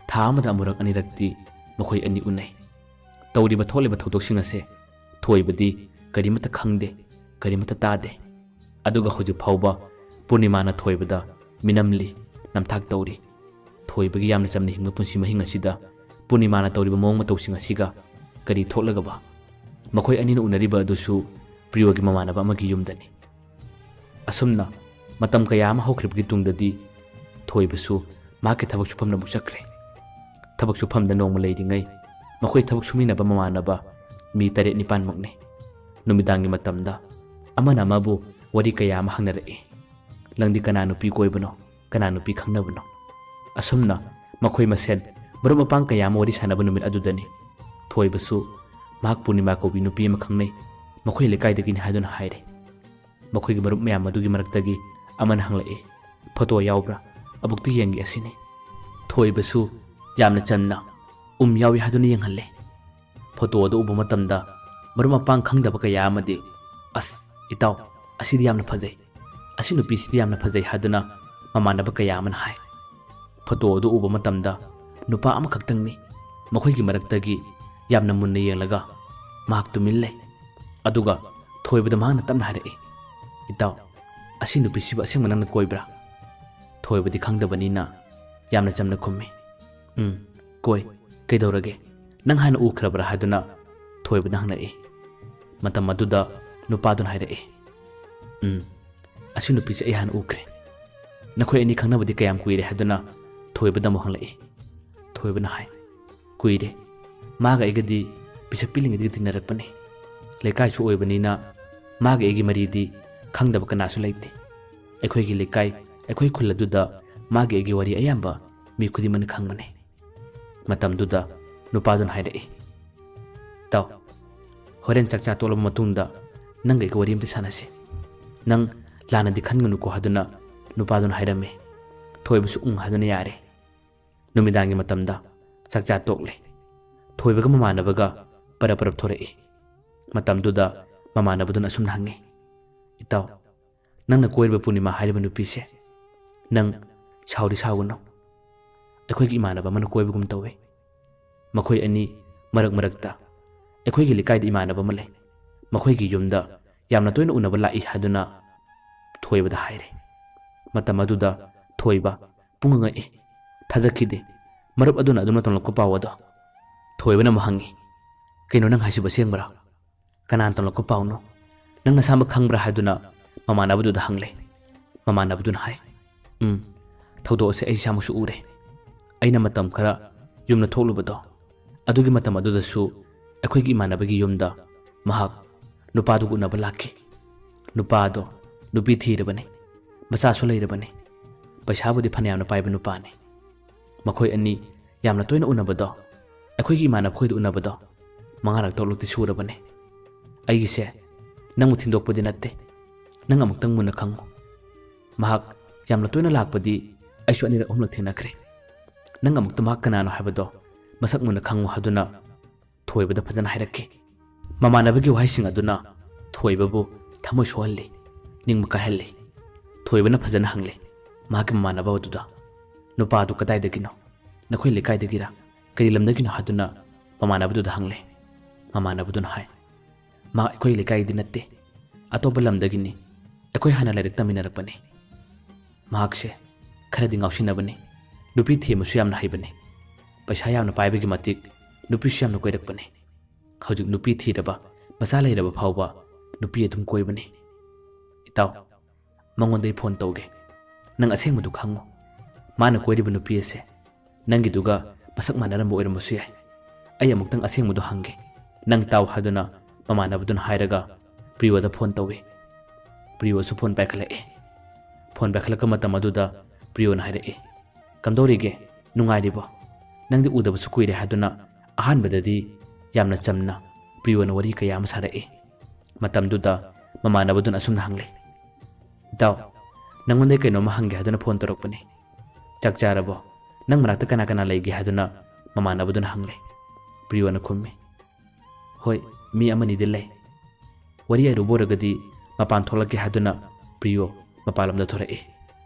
ꯊꯥ ꯑꯃꯗ ꯑꯃꯨꯔꯛ ꯑꯅꯤꯔꯛꯇꯤ ꯃꯈꯣꯏ ꯑꯅꯤ ꯎꯅꯩ꯫ ꯇꯧꯔꯤꯕ ꯊꯣꯛꯂꯤꯕ ꯊꯧꯗꯣꯛꯁꯤꯡ ꯑꯁꯦ ꯊꯣꯏꯕꯗꯤ ꯀꯔꯤꯃꯠꯇ ꯈꯪꯗꯦ, ꯀꯔꯤꯃꯠꯇ ꯇꯥꯗꯦ꯫ ꯑꯗꯨꯒ ꯍꯧꯖꯤꯛ ꯐꯥꯎꯕ ꯄꯨꯔꯅꯤꯃꯥꯅ ꯊꯣꯏꯕꯗ ꯃꯤꯅꯝꯂꯤ, ꯅꯝꯊꯥꯛ ꯇꯧꯔꯤ꯫ ꯊꯣꯏꯕꯒꯤ ꯌꯥꯝꯅ ꯆꯝꯅ ꯍꯤꯡꯕ ꯄꯨꯟꯁꯤ ꯃꯍꯤꯡ ꯑꯁꯤꯗ ꯄꯨꯔꯅꯤꯃꯥꯅ ꯇꯧꯔꯤꯕ ꯃꯑꯣꯡ ꯃꯇꯧꯁꯤꯡ ꯑꯁꯤꯒ ꯀꯔꯤ ꯊꯣꯛꯂꯒꯕ? ꯃꯈꯣꯏ ꯑꯅꯤꯅ ꯎꯅꯔꯤꯕ ꯑꯗꯨꯁꯨ ꯄ꯭ꯔꯤꯌꯣꯒꯤ ꯃꯃꯥꯟꯅꯕ ꯑꯃꯒꯤ ꯌꯨꯝꯗꯅꯤ꯫ ꯑꯁꯨꯝꯅ ꯃꯇꯝ ꯀꯌꯥ ꯑꯃ ꯍꯧꯈ꯭ꯔꯕꯒꯤ ꯇꯨꯡꯗꯗꯤ ꯊꯣꯏꯕꯁꯨ ꯃꯍꯥꯛꯀꯤ ꯊꯕꯛ ꯁꯨꯐꯝꯗ ꯑꯃꯨꯛ ꯆꯠꯈ꯭ꯔꯦ꯫ ꯊꯕꯛ ꯁꯨꯐꯝꯗ ꯅꯣꯡꯃ ꯂꯩꯔꯤꯉꯩ ꯃꯈꯣꯏ ꯊꯕꯛ ꯁꯨꯃꯤꯟꯅꯕ ꯃꯃꯥꯟꯅꯕ ꯃꯤ ꯇꯔꯦꯠ ꯅꯤꯄꯥꯟꯃꯛꯅꯤ꯫ ꯅꯨꯃꯤꯗꯥꯡꯒꯤ ꯃꯇꯝꯗ ꯑꯃꯅ ꯑꯃꯕꯨ ꯋꯥꯔꯤ ꯀꯌꯥ ꯑꯃ ꯍꯪꯅꯔꯛꯏ꯫ "ꯅꯪꯗꯤ ꯀꯅꯥ ꯅꯨꯄꯤ ꯀꯣꯏꯕꯅꯣ? ꯀꯅꯥ ꯅꯨꯄꯤ ꯈꯪꯅꯕꯅꯣ?" ꯑꯁꯨꯝꯅ ꯃꯈꯣꯏ ꯃꯁꯦꯟ ꯃꯔꯨꯞ ꯃꯄꯥꯡ ꯀꯌꯥ ꯑꯃ ꯋꯥꯔꯤ ꯁꯥꯟꯅꯕ ꯅꯨꯃꯤꯠ ꯑꯗꯨꯗꯅꯤ ꯊꯣꯏꯕꯁꯨ ꯃꯍꯥꯛ ꯄꯨꯔꯅꯤꯃꯥ ꯀꯧꯕꯤ ꯅꯨꯄꯤ ꯑꯃ ꯈꯪꯅꯩ, ꯃꯈꯣꯏ ꯂꯩꯀꯥꯏꯗꯒꯤꯅꯤ ꯍꯥꯏꯗꯨꯅ ꯍꯥꯏꯔꯦ꯫ ꯃꯈꯣꯏꯒꯤ ꯃꯔꯨꯞ ꯃꯌꯥꯝ ꯑꯗꯨꯒꯤ ꯃꯔꯛꯇꯒꯤ ꯑꯃꯅ ꯍꯪꯂꯛꯏ, "ꯐꯣꯇꯣ ꯌꯥꯎꯕ꯭ꯔꯥ? ꯑꯃꯨꯛꯇ ꯌꯦꯡꯒꯦ ꯑꯁꯤꯅꯤ꯫" ꯊꯣꯏꯕꯁꯨ ꯌꯥꯝꯅ ꯆꯝꯅ "ꯎꯝ, ꯌꯥꯎꯏ" ꯍꯥꯏꯗꯨꯅ ꯌꯦꯡꯍꯜꯂꯦ꯫ ꯐꯣꯇꯣ ꯑꯗꯨ ꯎꯕ ꯃꯇꯝꯗ ꯃꯔꯨꯞ ꯃꯄꯥꯡ ꯈꯪꯗꯕ ꯀꯌꯥ ꯑꯃꯗꯤ, "ꯑꯁ, ꯏꯇꯥꯎ, ꯑꯁꯤꯗꯤ ꯌꯥꯝꯅ ꯐꯖꯩ, ꯑꯁꯤ ꯅꯨꯄꯤꯁꯤꯗꯤ ꯌꯥꯝꯅ ꯐꯖꯩ" ꯍꯥꯏꯗꯨꯅ ꯃꯃꯥꯟꯅꯕ ꯀꯌꯥ ꯑꯃꯅ ꯍꯥꯏ꯫ ꯐꯣꯇꯣ ꯑꯗꯨ ꯎꯕ ꯃꯇꯝꯗ ꯅꯨꯄꯥ ꯑꯃꯈꯛꯇꯪꯅꯤ ꯃꯈꯣꯏꯒꯤ ꯃꯔꯛꯇꯒꯤ ꯌꯥꯝꯅ ꯃꯨꯟꯅ ꯌꯦꯡꯂꯒ ꯃꯍꯥꯛ ꯇꯨꯃꯤꯟ ꯂꯩ꯫ ꯑꯗꯨꯒ ꯊꯣꯏꯕꯗ ꯃꯍꯥꯛꯅ ꯇꯞꯅ ꯍꯥꯏꯔꯛꯏ, "ꯏꯇꯥꯎ, ꯑꯁꯤ ꯅꯨꯄꯤꯁꯤꯕꯨ ꯑꯁꯦꯡꯕ ꯅꯪꯅ ꯀꯣꯏꯕ꯭ꯔꯥ?" ꯊꯣꯏꯕꯗꯤ ꯈꯪꯗꯕꯅꯤꯅ ꯌꯥꯝꯅ ꯆꯝꯅ ꯈꯨꯝꯃꯤ, "ꯎꯝ, ꯀꯣꯏ꯫ ꯀꯩꯗꯧꯔꯒꯦ? ꯅꯪ ꯍꯥꯟꯅ ꯎꯈ꯭ꯔꯕ꯭ꯔꯥ?" ꯍꯥꯏꯗꯨꯅ ꯊꯣꯏꯕꯅ ꯍꯪꯂꯛꯏ꯫ ꯃꯇꯝ ꯑꯗꯨꯗ ꯅꯨꯄꯥꯗꯨꯅ ꯍꯥꯏꯔꯛꯏ, "ꯎꯝ, ꯑꯁꯤ ꯅꯨꯄꯤꯁꯦ ꯑꯩ ꯍꯥꯟꯅ ꯎꯈ꯭ꯔꯦ꯫ ꯅꯈꯣꯏ ꯑꯅꯤ ꯈꯪꯅꯕꯗꯤ ꯀꯌꯥꯝ ꯀꯨꯏꯔꯦ?" ꯍꯥꯏꯗꯨꯅ ꯊꯣꯏꯕꯗ ꯑꯃꯨꯛ ꯍꯪꯂꯛꯏ꯫ ꯊꯣꯏꯕꯅ ꯍꯥꯏ, "ꯀꯨꯏꯔꯦ꯫ ꯃꯥꯒ ꯑꯩꯒꯗꯤ ꯄꯤꯁꯛ ꯄꯤꯛꯂꯤꯉꯩꯗꯒꯤ ꯇꯤꯟꯅꯔꯛꯄꯅꯤ꯫ ꯂꯩꯀꯥꯏꯁꯨ ꯑꯣꯏꯕꯅꯤꯅ ꯃꯥꯒ ꯑꯩꯒꯤ ꯃꯔꯤꯗꯤ ꯈꯪꯗꯕ ꯀꯅꯥꯁꯨ ꯂꯩꯇꯦ꯫ ꯑꯩꯈꯣꯏꯒꯤ ꯂꯩꯀꯥꯏ, ꯑꯩꯈꯣꯏ ꯈꯨꯜ ꯑꯗꯨꯗ ꯃꯥꯒꯤ ꯑꯩꯒꯤ ꯋꯥꯔꯤ ꯑꯌꯥꯝꯕ ꯃꯤ ꯈꯨꯗꯤꯡꯃꯛꯅ ꯈꯪꯕꯅꯤ꯫" ꯃꯇꯝꯗꯨꯗ ꯅꯨꯄꯥꯗꯨꯅ ꯍꯥꯏꯔꯛꯏ, "ꯇꯥꯎ, ꯍꯣꯔꯦꯟ ꯆꯥꯛ ꯆꯥ ꯇꯣꯛꯂꯕ ꯃꯇꯨꯡꯗ ꯅꯪꯒ ꯑꯩꯒ ꯋꯥꯔꯤ ꯑꯝꯇ ꯁꯥꯟꯅꯁꯤ꯫ ꯅꯪ ꯂꯥꯟꯅꯗꯤ ꯈꯟꯒꯅꯨꯀꯣ" ꯍꯥꯏꯗꯨꯅ ꯅꯨꯄꯥꯗꯨꯅ ꯍꯥꯏꯔꯝꯃꯤ꯫ ꯊꯣꯏꯕꯁꯨ "ꯎꯪ" ꯍꯥꯏꯗꯨꯅ ꯌꯥꯔꯦ꯫ ꯅꯨꯃꯤꯗꯥꯡꯒꯤ ꯃꯇꯝꯗ ꯆꯥꯛ ꯆꯥ ꯇꯣꯛꯂꯦ꯫ ꯊꯣꯏꯕꯒ ꯃꯃꯥꯟꯅꯕꯒ ꯄꯔꯞ ꯄꯔꯞ ꯊꯣꯔꯛꯏ꯫ ꯃꯇꯝꯗꯨꯗ ꯃꯃꯥꯟꯅꯕꯗꯨꯅ ꯑꯁꯨꯝꯅ ꯍꯪꯉꯤ, "ꯏꯇꯥꯎ, "ꯅꯪꯅ ꯀꯣꯏꯔꯤꯕ ꯄꯨꯔꯅꯤꯃꯥ ꯍꯥꯏꯔꯤꯕ ꯅꯨꯄꯤꯁꯦ, ꯅꯪ ꯁꯥꯎꯗꯤ ꯁꯥꯎꯒꯅꯨ꯫ ꯑꯩꯈꯣꯏꯒꯤ ꯏꯃꯥꯟꯅꯕ ꯑꯃꯅ ꯀꯣꯏꯕꯒꯨꯝ ꯇꯧꯏ꯫ ꯃꯈꯣꯏ ꯑꯅꯤ ꯃꯔꯛ ꯃꯔꯛꯇ ꯑꯩꯈꯣꯏꯒꯤ ꯂꯩꯀꯥꯏꯗ ꯏꯃꯥꯟꯅꯕ ꯑꯃ ꯂꯩ꯫ ꯃꯈꯣꯏꯒꯤ ꯌꯨꯝꯗ ꯌꯥꯝꯅ ꯇꯣꯏꯅ ꯎꯅꯕ ꯂꯥꯛꯏ" ꯍꯥꯏꯗꯨꯅ ꯊꯣꯏꯕꯗ ꯍꯥꯏꯔꯦ꯫ ꯃꯇꯝ ꯑꯗꯨꯗ ꯊꯣꯏꯕ ꯄꯨꯡꯉꯛ ꯉꯛꯏ, ꯊꯥꯖꯈꯤꯗꯦ꯫ ꯃꯔꯨꯞ ꯑꯗꯨꯅ ꯑꯗꯨꯝꯅ ꯇꯝꯂꯛꯄ ꯄꯥꯎ ꯑꯗꯣ꯫ ꯊꯣꯏꯕꯅ ꯑꯃꯨꯛ ꯍꯪꯉꯤ, "ꯀꯩꯅꯣ ꯅꯪ ꯍꯥꯏꯁꯤꯕꯨ ꯑꯁꯦꯡꯕꯔꯥ? ꯀꯅꯥꯅ ꯇꯝꯂꯛꯄ ꯄꯥꯎꯅꯣ? ꯅꯪ ꯅꯁꯥꯃꯛ ꯈꯪꯕ꯭ꯔꯥ?" ꯍꯥꯏꯗꯨꯅ ꯃꯃꯥꯟꯅꯕꯗꯨꯗ ꯍꯪꯂꯦ꯫ ꯃꯃꯥꯟꯅꯕꯗꯨꯅ ꯍꯥꯏ, "ꯎꯝ, ꯊꯧꯗꯣꯛ ꯑꯁꯦ ꯑꯩ ꯏꯁꯥꯃꯛꯁꯨ ꯎꯔꯦ꯫ ꯑꯩꯅ ꯃꯇꯝ ꯈꯔ ꯌꯨꯝꯗ ꯊꯣꯛꯂꯨꯕꯗꯣ, ꯑꯗꯨꯒꯤ ꯃꯇꯝ ꯑꯗꯨꯗꯁꯨ ꯑꯩꯈꯣꯏꯒꯤ ꯏꯃꯥꯟꯅꯕꯒꯤ ꯌꯨꯝꯗ ꯃꯍꯥꯛ ꯅꯨꯄꯥꯗꯨꯒ ꯎꯅꯕ ꯂꯥꯛꯈꯤ꯫ ꯅꯨꯄꯥꯗꯣ ꯅꯨꯄꯤ ꯊꯤꯔꯕꯅꯤ, ꯃꯆꯥꯁꯨ ꯂꯩꯔꯕꯅꯤ, ꯄꯩꯁꯥꯕꯨꯗꯤ ꯐꯅꯌꯥꯝꯅ ꯄꯥꯏꯕ ꯅꯨꯄꯥꯅꯤ꯫ ꯃꯈꯣꯏ ꯑꯅꯤ ꯌꯥꯝꯅ ꯇꯣꯏꯅ ꯎꯅꯕꯗꯣ, ꯑꯩꯈꯣꯏꯒꯤ ꯏꯃꯥꯟꯅꯕ ꯈꯣꯏꯗ ꯎꯅꯕꯗꯣ ꯃꯉꯥꯔꯛ ꯇꯔꯨꯛꯂꯛꯇꯤ ꯁꯨꯔꯕꯅꯤ꯫ ꯑꯩꯒꯤꯁꯦ ꯅꯪꯕꯨ ꯊꯤꯟꯗꯣꯛꯄꯗꯤ ꯅꯠꯇꯦ, ꯅꯪ ꯑꯃꯨꯛꯇꯪ ꯃꯨꯟꯅ ꯈꯪꯉꯨ꯫ ꯃꯍꯥꯛ ꯌꯥꯝꯅ ꯇꯣꯏꯅ ꯂꯥꯛꯄꯗꯤ ꯑꯩꯁꯨ ꯑꯅꯤꯔꯛ ꯑꯍꯨꯝꯂꯛ ꯊꯦꯡꯅꯈ꯭ꯔꯦ꯫ ꯅꯪ ꯑꯃꯨꯛꯇ ꯃꯍꯥꯛ ꯀꯅꯥꯅꯣ ꯍꯥꯏꯕꯗꯣ ꯃꯁꯛ ꯃꯨꯟꯅ ꯈꯪꯉꯨ" ꯍꯥꯏꯗꯨꯅ ꯊꯣꯏꯕꯗ ꯐꯖꯅ ꯍꯥꯏꯔꯛꯈꯤ꯫ ꯃꯃꯥꯟꯅꯕꯒꯤ ꯋꯥꯍꯩꯁꯤꯡ ꯑꯗꯨꯅ ꯊꯣꯏꯕꯕꯨ ꯊꯃꯣꯏ ꯁꯣꯛꯍꯜꯂꯤ, ꯅꯤꯡꯕ ꯀꯥꯏꯍꯜꯂꯤ꯫ ꯊꯣꯏꯕꯅ ꯐꯖꯅ ꯍꯪꯂꯦ ꯃꯍꯥꯛꯀꯤ ꯃꯃꯥꯟꯅꯕ ꯑꯗꯨꯗ, "ꯅꯨꯄꯥ ꯑꯗꯨ ꯀꯗꯥꯏꯗꯒꯤꯅꯣ? ꯅꯈꯣꯏ ꯂꯩꯀꯥꯏꯗꯒꯤꯔ? ꯀꯔꯤ ꯂꯝꯗꯒꯤꯅꯣ?" ꯍꯥꯏꯗꯨꯅ ꯃꯃꯥꯟꯅꯕꯗꯨꯗ ꯍꯪꯂꯦ꯫ ꯃꯃꯥꯟꯅꯕꯗꯨꯅ ꯍꯥꯏ, "ꯃꯍꯥꯛ ꯑꯩꯈꯣꯏ ꯂꯩꯀꯥꯏꯗꯤ ꯅꯠꯇꯦ, ꯑꯇꯣꯞꯄ ꯂꯝꯗꯒꯤꯅꯤ꯫ ꯑꯩꯈꯣꯏ ꯍꯥꯟꯅ ꯂꯥꯏꯔꯤꯛ ꯇꯝꯃꯤꯟꯅꯔꯛꯄꯅꯤ꯫ ꯃꯍꯥꯛꯁꯦ ꯈꯔꯗꯤ ꯉꯥꯎꯁꯤꯟꯅꯕꯅꯤ, ꯅꯨꯄꯤ ꯊꯦꯝꯕꯁꯨ ꯌꯥꯝꯅ ꯍꯩꯕꯅꯤ, ꯄꯩꯁꯥ ꯌꯥꯝꯅ ꯄꯥꯏꯕꯒꯤ ꯃꯇꯤꯛ ꯅꯨꯄꯤꯁꯨ ꯌꯥꯝꯅ ꯀꯣꯏꯔꯛꯄꯅꯤ꯫ ꯍꯧꯖꯤꯛ ꯅꯨꯄꯤ ꯊꯤꯔꯕ, ꯃꯆꯥ ꯂꯩꯔꯕ ꯐꯥꯎꯕ ꯅꯨꯄꯤ ꯑꯗꯨꯝ ꯀꯣꯏꯕꯅꯤ꯫ ꯏꯇꯥꯎ, ꯃꯉꯣꯟꯗ ꯑꯩ ꯐꯣꯟ ꯇꯧꯒꯦ꯫ ꯅꯪ ꯑꯁꯦꯡꯕꯗꯨ ꯈꯪꯉꯨ꯫ ꯃꯥꯅ ꯀꯣꯏꯔꯤꯕ ꯅꯨꯄꯤ ꯑꯁꯦ ꯅꯪꯒꯤꯗꯨꯒ ꯃꯁꯛ ꯃꯥꯟꯅꯔꯝꯕ ꯑꯣꯏꯔꯝꯕꯁꯨ ꯌꯥꯏ꯫ ꯑꯩ ꯑꯃꯨꯛꯇꯪ ꯑꯁꯦꯡꯕꯗꯣ ꯍꯪꯒꯦ, ꯅꯪ ꯇꯥꯎ" ꯍꯥꯏꯗꯨꯅ ꯃꯃꯥꯟꯅꯕꯗꯨꯅ ꯍꯥꯏꯔꯒ ꯄ꯭ꯔꯤꯌꯣꯗ ꯐꯣꯟ ꯇꯧꯏ꯫ ꯄ꯭ꯔꯤꯌꯣꯁꯨ ꯐꯣꯟ ꯄꯥꯏꯈꯠꯂꯛꯑꯦ꯫ ꯐꯣꯟ ꯄꯥꯏꯈꯠꯂꯛꯄ ꯃꯇꯝ ꯑꯗꯨꯗ ꯄ꯭ꯔꯤꯌꯣꯅ ꯍꯥꯏꯔꯛꯏ, "ꯀꯝꯗꯧꯔꯤꯒꯦ? ꯅꯨꯡꯉꯥꯏꯔꯤꯕꯣ? ꯅꯪꯗꯤ ꯎꯗꯕꯁꯨ ꯀꯨꯏꯔꯦ" ꯍꯥꯏꯗꯨꯅ ꯑꯍꯥꯟꯕꯗꯗꯤ ꯌꯥꯝꯅ ꯆꯝꯅ ꯄ꯭ꯔꯤꯌꯣꯅ ꯋꯥꯔꯤ ꯀꯌꯥ ꯑꯃ ꯁꯥꯔꯛꯏ꯫ ꯃꯇꯝꯗꯨꯗ ꯃꯃꯥꯟꯅꯕꯗꯨꯅ ꯑꯁꯨꯝꯅ ꯍꯪꯂꯦ, "ꯏꯇꯥꯎ, ꯅꯪꯉꯣꯟꯗ ꯀꯩꯅꯣꯝꯃ ꯍꯪꯒꯦ ꯍꯥꯏꯗꯨꯅ ꯐꯣꯟ ꯇꯧꯔꯛꯄꯅꯤ꯫ ꯆꯥꯛ ꯆꯥꯔꯕꯣ? ꯅꯪ ꯃꯅꯥꯛꯇ ꯀꯅꯥ ꯀꯅꯥ ꯂꯩꯒꯦ?" ꯍꯥꯏꯗꯨꯅ ꯃꯃꯥꯟꯅꯕꯗꯨꯅ ꯍꯪꯂꯦ꯫ ꯄ꯭ꯔꯤꯌꯣꯅ ꯈꯨꯝꯃꯤ, "ꯍꯣꯏ, ꯃꯤ ꯑꯃꯅꯤꯗꯤ ꯂꯩ꯫ ꯋꯥꯔꯤ ꯑꯔꯨꯕ ꯑꯣꯏꯔꯒꯗꯤ ꯃꯄꯥꯟ ꯊꯣꯛꯂꯛꯀꯦ" ꯍꯥꯏꯗꯨꯅ ꯄ꯭ꯔꯤꯌꯣ ꯃꯄꯥꯟꯂꯣꯝꯗ ꯊꯣꯔꯛꯏ꯫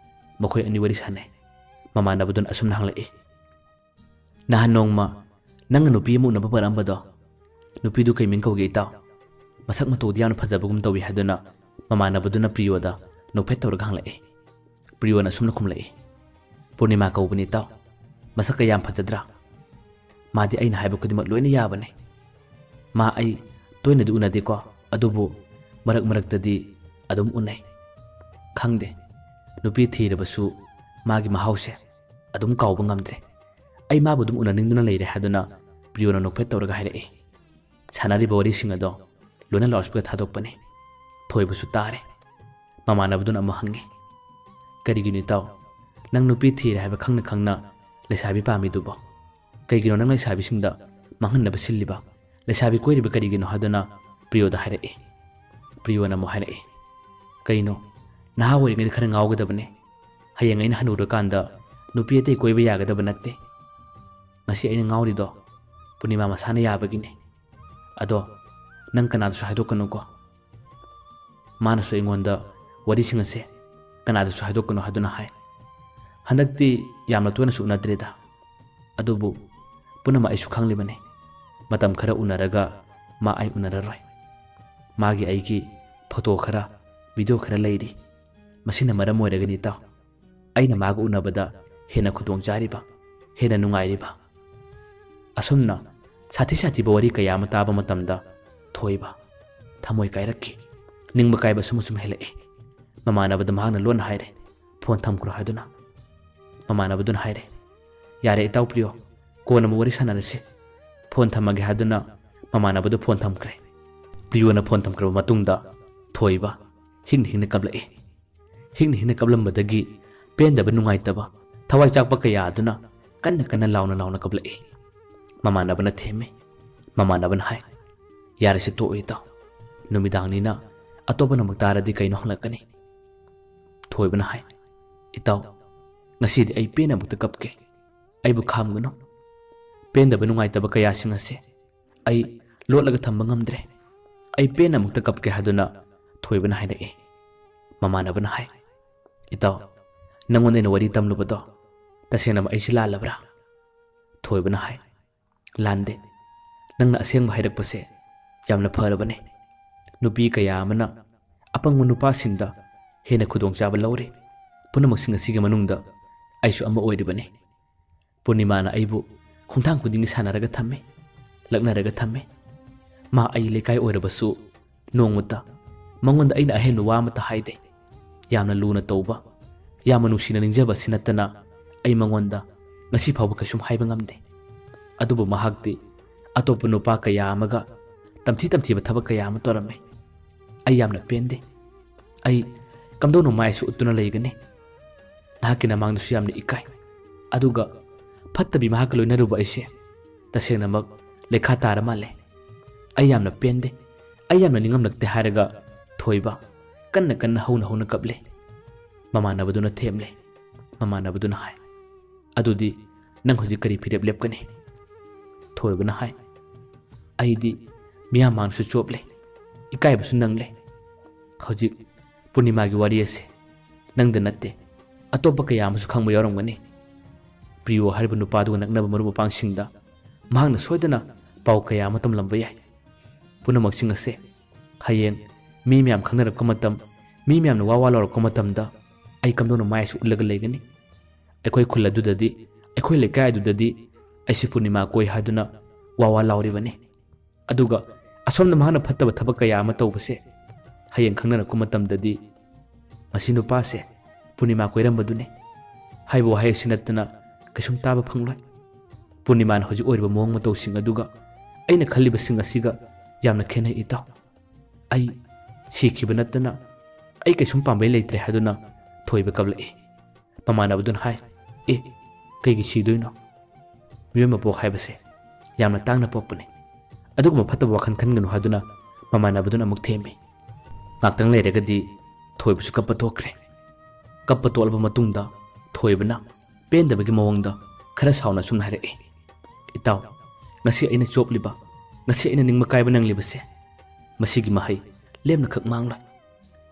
ꯃꯈꯣꯏ ꯑꯅꯤ ꯋꯥꯔꯤ ꯁꯥꯟꯅꯩ꯫ ꯃꯃꯥꯟꯅꯕꯗꯨꯅ ꯑꯁꯨꯝꯅ ꯍꯪꯂꯛꯏ, "ꯅꯍꯥꯟ ꯅꯣꯡꯃ ꯅꯪꯒ ꯅꯨꯄꯤ ꯑꯃ ꯎꯅꯕ ꯄꯨꯔꯛꯑꯝꯕꯗꯣ, ꯅꯨꯄꯤꯗꯨ ꯀꯩ ꯃꯤꯡ ꯀꯧꯒꯦ ꯏꯇꯥꯎ? ꯃꯁꯛ ꯃꯇꯧꯗꯤ ꯌꯥꯝꯅ ꯐꯖꯕꯒꯨꯝ ꯇꯧꯏ" ꯍꯥꯏꯗꯨꯅ ꯃꯃꯥꯟꯅꯕꯗꯨꯅ ꯄ꯭ꯔꯤꯌꯣꯗ ꯅꯣꯛꯐꯦꯠ ꯇꯧꯔꯒ ꯍꯪꯂꯛꯏ꯫ ꯄ꯭ꯔꯤꯌꯣꯅ ꯑꯁꯨꯝꯅ ꯈꯨꯝꯂꯛꯏ, "ꯄꯨꯔꯅꯤꯃꯥ ꯀꯧꯕꯅꯤ ꯏꯇꯥꯎ꯫ ꯃꯁꯛꯀ ꯌꯥꯝ ꯐꯖꯗ꯭ꯔꯥ? ꯃꯥꯗꯤ ꯑꯩꯅ ꯍꯥꯏꯕ ꯈꯨꯗꯤꯡꯃꯛ ꯂꯣꯏꯅ ꯌꯥꯕꯅꯤ꯫ ꯃꯥ ꯑꯩ ꯇꯣꯏꯅꯗꯤ ꯎꯅꯗꯦꯀꯣ, ꯑꯗꯨꯕꯨ ꯃꯔꯛ ꯃꯔꯛꯇꯗꯤ ꯑꯗꯨꯝ ꯎꯅꯩ꯫ ꯈꯪꯗꯦ, ꯅꯨꯄꯤ ꯊꯤꯔꯕꯁꯨ ꯃꯥꯒꯤ ꯃꯍꯥꯎꯁꯦ ꯑꯗꯨꯝ ꯀꯥꯎꯕ ꯉꯝꯗ꯭ꯔꯦ꯫ ꯑꯩ ꯃꯥꯕꯨ ꯑꯗꯨꯝ ꯎꯅꯅꯤꯡꯗꯨꯅ ꯂꯩꯔꯦ" ꯍꯥꯏꯗꯨꯅ ꯄ꯭ꯔꯤꯌꯣꯅ ꯅꯣꯛꯐꯦꯠ ꯇꯧꯔꯒ ꯍꯥꯏꯔꯛꯏ꯫ ꯁꯥꯟꯅꯔꯤꯕ ꯋꯥꯔꯤꯁꯤꯡ ꯑꯗꯣ ꯂꯣꯏꯅ ꯂꯥꯎꯠꯁ꯭ꯄꯤꯀꯔ ꯊꯥꯗꯣꯛꯄꯅꯤ꯫ ꯊꯣꯏꯕꯁꯨ ꯇꯥꯔꯦ꯫ ꯃꯃꯥꯟꯅꯕꯗꯨꯅ ꯑꯃꯨꯛ ꯍꯪꯉꯤ, "ꯀꯔꯤꯒꯤꯅꯣ ꯏꯇꯥꯎ? ꯅꯪ ꯅꯨꯄꯤ ꯊꯤꯔꯦ ꯍꯥꯏꯕ ꯈꯪꯅ ꯈꯪꯅ ꯂꯩꯁꯥꯕꯤ ꯄꯥꯝꯃꯤꯗꯨꯕꯣ? ꯀꯩꯒꯤꯅꯣ ꯅꯪ ꯂꯩꯁꯥꯕꯤꯁꯤꯡꯗ ꯃꯥꯡꯍꯟꯅꯕ ꯁꯤꯜꯂꯤꯕ? ꯂꯩꯁꯥꯕꯤ ꯀꯣꯏꯔꯤꯕ ꯀꯔꯤꯒꯤꯅꯣ?" ꯍꯥꯏꯗꯨꯅ ꯄ꯭ꯔꯤꯌꯣꯗ ꯍꯥꯏꯔꯛꯏ꯫ ꯄ꯭ꯔꯤꯌꯣꯅ ꯑꯃꯨꯛ ꯍꯥꯏꯔꯛꯏ, "ꯀꯩꯅꯣ, ꯅꯍꯥ ꯑꯣꯏꯔꯤꯉꯩꯗ ꯈꯔ ꯉꯥꯎꯒꯗꯕꯅꯦ꯫ ꯍꯌꯦꯡ ꯑꯩꯅ ꯍꯅꯨꯔꯀꯥꯟꯗ ꯅꯨꯄꯤ ꯑꯇꯩ ꯀꯣꯏꯕ ꯌꯥꯒꯗꯕ ꯅꯠꯇꯦ꯫ ꯉꯁꯤ ꯑꯩꯅ ꯉꯥꯎꯔꯤꯗꯣ ꯄꯨꯔꯅꯤꯃꯥ ꯃꯁꯥꯅ ꯌꯥꯕꯒꯤꯅꯦ꯫ ꯑꯗꯣ ꯅꯪ ꯀꯅꯥꯗꯁꯨ ꯍꯥꯏꯗꯣꯛꯀꯅꯨꯀꯣ꯫" ꯃꯥꯅꯁꯨ ꯑꯩꯉꯣꯟꯗ ꯋꯥꯔꯤꯁꯤꯡ ꯑꯁꯦ ꯀꯅꯥꯗꯁꯨ ꯍꯥꯏꯗꯣꯛꯀꯅꯨ ꯍꯥꯏꯗꯨꯅ ꯍꯥꯏ꯫ ꯍꯟꯗꯛꯇꯤ ꯌꯥꯝꯅ ꯇꯣꯏꯅꯁꯨ ꯎꯅꯗ꯭ꯔꯦꯗ꯫ ꯑꯗꯨꯕꯨ ꯄꯨꯝꯅꯃꯛ ꯑꯩꯁꯨ ꯈꯪꯂꯤꯕꯅꯤ꯫ ꯃꯇꯝ ꯈꯔ ꯎꯅꯔꯒ ꯃꯥ ꯑꯩ ꯎꯅꯔꯔꯣꯏ꯫ ꯃꯥꯒꯤ ꯑꯩꯒꯤ ꯐꯣꯇꯣ ꯈꯔ, ꯚꯤꯗꯤꯑꯣ ꯈꯔ ꯂꯩꯔꯤ꯫ ꯃꯁꯤꯅ ꯃꯔꯝ ꯑꯣꯏꯔꯒꯅꯤ ꯏꯇꯥꯎ, ꯑꯩꯅ ꯃꯥꯒ ꯎꯅꯕꯗ ꯍꯦꯟꯅ ꯈꯨꯗꯣꯡ ꯆꯥꯔꯤꯕ, ꯍꯦꯟꯅ ꯅꯨꯡꯉꯥꯏꯔꯤꯕ꯫ ꯑꯁꯨꯝꯅ ꯁꯥꯊꯤ ꯁꯥꯊꯤꯕ ꯋꯥꯔꯤ ꯀꯌꯥ ꯑꯃ ꯇꯥꯕ ꯃꯇꯝꯗ ꯊꯣꯏꯕ ꯊꯃꯣꯏ ꯀꯥꯏꯔꯛꯈꯤ꯫ ꯅꯤꯡꯕ ꯀꯥꯏꯕ ꯑꯁꯨꯝ ꯑꯁꯨꯝ ꯍꯦꯜꯂꯛꯏ꯫ ꯃꯃꯥꯟꯅꯕꯗ ꯃꯍꯥꯛꯅ ꯂꯣꯟꯅ ꯍꯥꯏꯔꯦ, "ꯐꯣꯟ ꯊꯝꯈ꯭ꯔꯣ" ꯍꯥꯏꯗꯨꯅ꯫ ꯃꯃꯥꯟꯅꯕꯗꯨꯅ ꯍꯥꯏꯔꯦ, "ꯌꯥꯔꯦ ꯏꯇꯥꯎ ꯄ꯭ꯔꯤꯌꯣ, ꯀꯣꯟꯅ ꯑꯃꯨꯛ ꯋꯥꯔꯤ ꯁꯥꯟꯅꯔꯁꯤ꯫ ꯐꯣꯟ ꯊꯝꯃꯒꯦ" ꯍꯥꯏꯗꯨꯅ ꯃꯃꯥꯟꯅꯕꯗꯨ ꯐꯣꯟ ꯊꯝꯈ꯭ꯔꯦ꯫ ꯄ꯭ꯔꯤꯌꯣꯅ ꯐꯣꯟ ꯊꯝꯈ꯭ꯔꯕ ꯃꯇꯨꯡꯗ ꯊꯣꯏꯕ ꯍꯤꯡꯅ ꯍꯤꯡꯅ ꯀꯞꯂꯛꯏ꯫ ꯍꯤꯡꯅ ꯍꯤꯡꯅ ꯀꯞꯂꯝꯕꯗꯒꯤ ꯄꯦꯟꯗꯕ, ꯅꯨꯡꯉꯥꯏꯇꯕ, ꯊꯋꯥꯏ ꯆꯥꯛꯄ ꯀꯌꯥ ꯑꯗꯨꯅ ꯀꯟꯅ ꯀꯟꯅ ꯂꯥꯎꯅ ꯂꯥꯎꯅ ꯀꯞꯂꯛꯏ꯫ ꯃꯃꯥꯟꯅꯕꯅ ꯊꯦꯝꯃꯤ꯫ ꯃꯃꯥꯟꯅꯕꯅ ꯍꯥꯏ, "ꯌꯥꯔꯦꯁꯦ, ꯇꯣꯛꯑꯣ ꯏꯇꯥꯎ꯫ ꯅꯨꯃꯤꯗꯥꯡꯅꯤꯅ ꯑꯇꯣꯞꯄꯅ ꯑꯃꯨꯛ ꯇꯥꯔꯗꯤ ꯀꯩꯅꯣ ꯍꯪꯂꯛꯀꯅꯤ꯫" ꯊꯣꯏꯕꯅ ꯍꯥꯏ, "ꯏꯇꯥꯎ, ꯉꯁꯤꯗꯤ ꯑꯩ ꯄꯦꯟꯅ ꯑꯃꯨꯛꯇ ꯀꯞꯀꯦ꯫ ꯑꯩꯕꯨ ꯈꯥꯝꯒꯅꯨ꯫ ꯄꯦꯟꯗꯕ, ꯅꯨꯡꯉꯥꯏꯇꯕ ꯀꯌꯥꯁꯤꯡ ꯑꯁꯦ ꯑꯩ ꯂꯣꯠꯂꯒ ꯊꯝꯕ ꯉꯝꯗ꯭ꯔꯦ꯫ ꯑꯩ ꯄꯦꯟꯅ ꯑꯃꯨꯛꯇ ꯀꯞꯀꯦ" ꯍꯥꯏꯗꯨꯅ ꯊꯣꯏꯕꯅ ꯍꯥꯏꯔꯛꯏ꯫ ꯃꯃꯥꯟꯅꯕꯅ ꯍꯥꯏ, "ꯏꯇꯥꯎ, ꯅꯪꯉꯣꯟꯗ ꯑꯩꯅ ꯋꯥꯔꯤ ꯇꯝꯂꯨꯕꯗꯣ ꯇꯁꯦꯡꯅꯃꯛ ꯑꯩꯁꯦ ꯂꯥꯜꯂꯕ꯭ꯔꯥ?" ꯊꯣꯏꯕꯅ ꯍꯥꯏ, "ꯂꯥꯟꯗꯦ꯫ ꯅꯪꯅ ꯑꯁꯦꯡꯕ ꯍꯥꯏꯔꯛꯄꯁꯦ ꯌꯥꯝꯅ ꯐꯔꯕꯅꯤ꯫ ꯅꯨꯄꯤ ꯀꯌꯥ ꯑꯃꯅ ꯑꯄꯪꯕ ꯅꯨꯄꯥꯁꯤꯡꯗ ꯍꯦꯟꯅ ꯈꯨꯗꯣꯡꯆꯥꯕ ꯂꯧꯔꯤ꯫ ꯄꯨꯝꯅꯃꯛꯁꯤꯡ ꯑꯁꯤꯒꯤ ꯃꯅꯨꯡꯗ ꯑꯩꯁꯨ ꯑꯃ ꯑꯣꯏꯔꯤꯕꯅꯤ꯫ ꯄꯨꯔꯅꯤꯃꯥꯅ ꯑꯩꯕꯨ ꯈꯣꯡꯊꯥꯡ ꯈꯨꯗꯤꯡꯒꯤ ꯁꯥꯟꯅꯔꯒ ꯊꯝꯃꯤ, ꯂꯛꯅꯔꯒ ꯊꯝꯃꯤ꯫ ꯃꯥ ꯑꯩ ꯂꯩꯀꯥꯏ ꯑꯣꯏꯔꯕꯁꯨ ꯅꯣꯡꯃꯇ ꯃꯉꯣꯟꯗ ꯑꯩꯅ ꯑꯍꯦꯟꯕ ꯋꯥ ꯑꯃꯠꯇ ꯍꯥꯏꯗꯦ꯫ ꯌꯥꯝꯅ ꯂꯨꯅ ꯇꯧꯕ, ꯌꯥꯝꯅ ꯅꯨꯡꯁꯤꯅ ꯅꯤꯡꯖꯕ ꯑꯁꯤ ꯅꯠꯇꯅ ꯑꯩ ꯃꯉꯣꯟꯗ ꯉꯁꯤ ꯐꯥꯎꯕ ꯀꯩꯁꯨꯝ ꯍꯥꯏꯕ ꯉꯝꯗꯦ꯫ ꯑꯗꯨꯕꯨ ꯃꯍꯥꯛꯇꯤ ꯑꯇꯣꯞꯄ ꯅꯨꯄꯥ ꯀꯌꯥ ꯑꯃꯒ ꯇꯝꯊꯤ ꯇꯝꯊꯤꯕ ꯊꯕꯛ ꯀꯌꯥ ꯑꯃ ꯇꯧꯔꯝꯃꯤ꯫ ꯑꯩ ꯌꯥꯝꯅ ꯄꯦꯟꯗꯦ꯫ ꯑꯩ ꯀꯝꯗꯧꯅ ꯃꯥꯏꯁꯨ ꯎꯠꯇꯨꯅ ꯂꯩꯒꯅꯤ? ꯅꯍꯥꯛꯀꯤ ꯅꯃꯥꯡꯗꯁꯨ ꯌꯥꯝꯅ ꯏꯀꯥꯏ꯫ ꯑꯗꯨꯒ ꯐꯠꯇꯕꯤ ꯃꯍꯥꯛꯀ ꯂꯣꯏꯅꯔꯨꯕ ꯑꯩꯁꯦ ꯇꯁꯦꯡꯅꯃꯛ ꯂꯩꯈꯥ ꯇꯥꯔ ꯃꯥꯜꯂꯦ꯫ ꯑꯩ ꯌꯥꯝꯅ ꯄꯦꯟꯗꯦ꯫ ꯑꯩ ꯌꯥꯝꯅ ꯅꯤꯡꯉꯝꯂꯛꯇꯦ" ꯍꯥꯏꯔꯒ ꯊꯣꯏꯕ ꯀꯟꯅ ꯀꯟꯅ ꯍꯧꯅ ꯍꯧꯅ ꯀꯞꯂꯦ꯫ ꯃꯃꯥꯟꯅꯕꯗꯨꯅ ꯊꯦꯝꯂꯦ꯫ ꯃꯃꯥꯟꯅꯕꯗꯨꯅ ꯍꯥꯏ, "ꯑꯗꯨꯗꯤ ꯅꯪ ꯍꯧꯖꯤꯛ ꯀꯔꯤ ꯐꯤꯔꯦꯞ ꯂꯦꯞꯀꯅꯤ?" ꯊꯣꯏꯕꯅ ꯍꯥꯏ, "ꯑꯩꯗꯤ ꯃꯤꯌꯥꯝ ꯃꯥꯡꯗꯁꯨ ꯆꯣꯞꯂꯦ, ꯏꯀꯥꯏꯕꯁꯨ ꯅꯪꯂꯦ꯫ ꯍꯧꯖꯤꯛ ꯄꯨꯔꯅꯤꯃꯥꯒꯤ ꯋꯥꯔꯤ ꯑꯁꯦ ꯅꯪꯗ ꯅꯠꯇꯦ, ꯑꯇꯣꯞꯄ ꯀꯌꯥ ꯑꯃꯁꯨ ꯈꯪꯕ ꯌꯥꯎꯔꯝꯒꯅꯤ꯫ ꯄ꯭ꯔꯤꯌꯣ ꯍꯥꯏꯔꯤꯕ ꯅꯨꯄꯥꯗꯨꯒ ꯅꯛꯅꯕ ꯃꯔꯨꯞ ꯃꯄꯥꯡꯁꯤꯡꯗ ꯃꯍꯥꯛꯅ ꯁꯣꯏꯗꯅ ꯄꯥꯎ ꯀꯌꯥ ꯑꯃ ꯇꯝꯂꯝꯕ ꯌꯥꯏ꯫ ꯄꯨꯝꯅꯃꯛꯁꯤꯡ ꯑꯁꯦ ꯍꯌꯦꯡ ꯃꯤ ꯃꯌꯥꯝ ꯈꯪꯅꯔꯛꯄ ꯃꯇꯝ, ꯃꯤ ꯃꯌꯥꯝꯅ ꯋꯥ ꯋꯥ ꯂꯥꯎꯔꯛꯄ ꯃꯇꯝꯗ ꯑꯩ ꯀꯝꯗꯧꯅ ꯃꯥꯏ ꯑꯁꯤ ꯎꯠꯂꯒ ꯂꯩꯒꯅꯤ? ꯑꯩꯈꯣꯏ ꯈꯨꯜ ꯑꯗꯨꯗꯗꯤ, ꯑꯩꯈꯣꯏ ꯂꯩꯀꯥꯏ ꯑꯗꯨꯗꯗꯤ ꯑꯩꯁꯤ ꯄꯨꯔꯅꯤꯃꯥ ꯀꯣꯏ ꯍꯥꯏꯗꯨꯅ ꯋꯥ ꯋꯥ ꯂꯥꯎꯔꯤꯕꯅꯤ꯫ ꯑꯗꯨꯒ ꯑꯁꯣꯝꯗ ꯃꯍꯥꯛꯅ ꯐꯠꯇꯕ ꯊꯕꯛ ꯀꯌꯥ ꯑꯃ ꯇꯧꯕꯁꯦ ꯍꯌꯦꯡ ꯈꯪꯅꯔꯛꯄ ꯃꯇꯝꯗꯗꯤ ꯃꯁꯤ ꯅꯨꯄꯥꯁꯦ ꯄꯨꯔꯅꯤꯃꯥ ꯀꯣꯏꯔꯝꯕꯗꯨꯅꯤ" ꯍꯥꯏꯕ ꯋꯥꯍꯩ ꯑꯁꯤ ꯅꯠꯇꯅ ꯀꯩꯁꯨꯝ ꯇꯥꯕ ꯐꯪꯂꯣꯏ꯫ ꯄꯨꯔꯅꯤꯃꯥꯅ ꯍꯧꯖꯤꯛ ꯑꯣꯏꯔꯤꯕ ꯃꯑꯣꯡ ꯃꯇꯧꯁꯤꯡ ꯑꯗꯨꯒ ꯑꯩꯅ ꯈꯜꯂꯤꯕꯁꯤꯡ ꯑꯁꯤꯒ ꯌꯥꯝꯅ ꯈꯦꯠꯅꯩ, ꯏꯇꯥꯎ꯫ ꯑꯩ ꯁꯤꯈꯤꯕ ꯅꯠꯇꯅ ꯑꯩ ꯀꯩꯁꯨꯝ ꯄꯥꯝꯕꯩ ꯂꯩꯇ꯭ꯔꯦ" ꯍꯥꯏꯗꯨꯅ ꯊꯣꯏꯕ ꯀꯞꯂꯛꯏ꯫ ꯃꯃꯥꯟꯅꯕꯗꯨꯅ ꯍꯥꯏ, "ꯑꯦ, ꯀꯩꯒꯤ ꯁꯤꯗꯣꯏꯅꯣ? ꯃꯤꯑꯣꯏ ꯃꯄꯣꯛ ꯍꯥꯏꯕꯁꯦ ꯌꯥꯝꯅ ꯇꯥꯡꯅ ꯄꯣꯛꯄꯅꯤ꯫ ꯑꯗꯨꯒꯨꯝꯕ ꯐꯠꯇꯕ ꯋꯥꯈꯜ ꯈꯟꯒꯅꯨ" ꯍꯥꯏꯗꯨꯅ ꯃꯃꯥꯟꯅꯕꯗꯨꯅ ꯑꯃꯨꯛ ꯊꯦꯝꯃꯤ꯫ ꯉꯥꯛꯇꯪ ꯂꯩꯔꯒꯗꯤ ꯊꯣꯏꯕꯁꯨ ꯀꯞꯄ ꯇꯣꯛꯈ꯭ꯔꯦ꯫ ꯀꯞꯄ ꯇꯣꯛꯂꯕ ꯃꯇꯨꯡꯗ ꯊꯣꯏꯕꯅ ꯄꯦꯟꯗꯕꯒꯤ ꯃꯑꯣꯡꯗ ꯈꯔ ꯁꯥꯎꯅ ꯑꯁꯨꯝꯅ ꯍꯥꯏꯔꯛꯏ, "ꯏꯇꯥꯎ, ꯉꯁꯤ ꯑꯩꯅ ꯆꯣꯞꯂꯤꯕ, ꯉꯁꯤ ꯑꯩꯅ ꯅꯤꯡꯕ ꯀꯥꯏꯕ ꯅꯪꯂꯤꯕꯁꯦ, ꯃꯁꯤꯒꯤ ꯃꯍꯩ ꯂꯦꯝꯅꯈꯛ ꯃꯥꯡꯂꯣꯏ꯫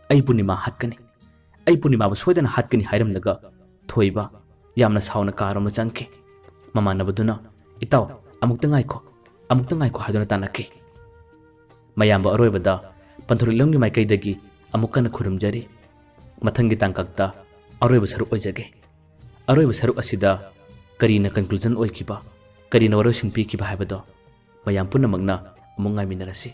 "ꯑꯩ ꯄꯨꯔꯅꯤꯃꯥ ꯍꯥꯠꯀꯅꯤ, ꯑꯩ ꯄꯨꯔꯅꯤꯃꯥꯕꯨ ꯁꯣꯏꯗꯅ ꯍꯥꯠꯀꯅꯤ" ꯍꯥꯏꯔꯝꯂꯒ ꯊꯣꯏꯕ ꯌꯥꯝꯅ ꯁꯥꯎꯅ ꯀꯥꯔꯣꯝꯗ ꯆꯪꯈꯤ꯫ ꯃꯃꯥꯟꯅꯕꯗꯨꯅ, "ꯏꯇꯥꯎ, ꯑꯃꯨꯛꯇ ꯉꯥꯏꯈꯣ, ꯑꯃꯨꯛꯇ ꯉꯥꯏꯈꯣ" ꯍꯥꯏꯗꯨꯅ ꯇꯥꯟꯅꯈꯤ꯫ ꯃꯌꯥꯝꯕꯨ ꯑꯔꯣꯏꯕꯗ ꯄꯟꯊꯧꯔꯤꯛꯂꯝꯒꯤ ꯃꯥꯏꯀꯩꯗꯒꯤ ꯑꯃꯨꯛ ꯀꯟꯅ ꯈꯨꯔꯨꯝꯖꯔꯤ꯫ ꯃꯊꯪꯒꯤ ꯇꯥꯡꯀꯛꯇ ꯑꯔꯣꯏꯕ ꯁꯔꯨꯛ ꯑꯣꯏꯖꯒꯦ꯫ ꯑꯔꯣꯏꯕ ꯁꯔꯨꯛ ꯑꯁꯤꯗ ꯀꯔꯤꯅ conclusion ꯑꯣꯏꯈꯤꯕ, ꯀꯔꯤꯅ ꯋꯥꯔꯣꯏꯁꯤꯟ ꯄꯤꯈꯤꯕ ꯍꯥꯏꯕꯗꯣ ꯃꯌꯥꯝ ꯄꯨꯝꯅꯃꯛꯅ ꯑꯃꯨꯛ ꯉꯥꯏꯃꯤꯟꯅꯔꯁꯤ꯫